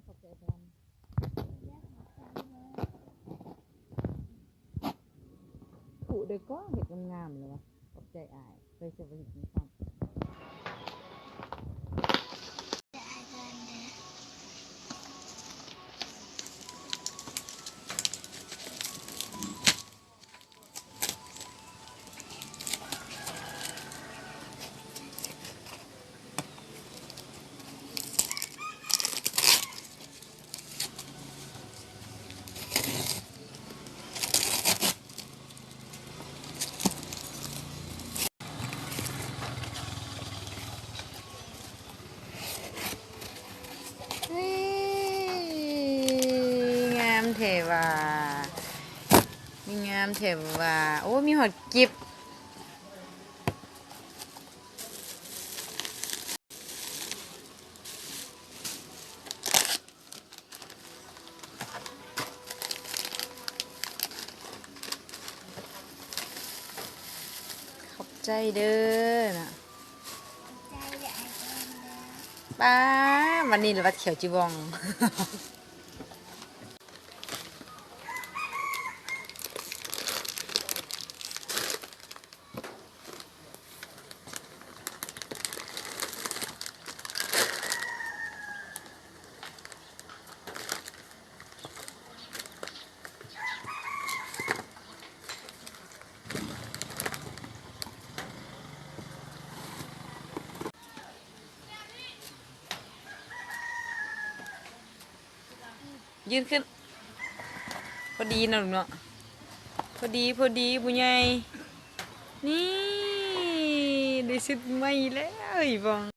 ຂອບໃຈແທນ. ຜູເດີກໍເຮັດງາມໆແລ້ວວະ. ຂອບໃຈອ້າຍ. ໄປເສຍບໍ່ເຮັດກິນພ້ອມ. ເຮີ້ຍ ງາມແທ້ວ່າ ງາມແທ້ວ່າ. ໂອ້ ມີຮອດກິບ. ຂອບໃຈເດີນະ. ປ້າ ວັນນີ້ລະວັດຂຽວຈິວ່ອງ. ຢືນຂຶ້ນ ພໍດີເນາະລູກເນາະ ພໍດີ ພໍດີຜູ້ໃຫຍ່. ນີ້ ໄດ້ຊຸດໃໝ່ແລ້ວອີ່ບອງ.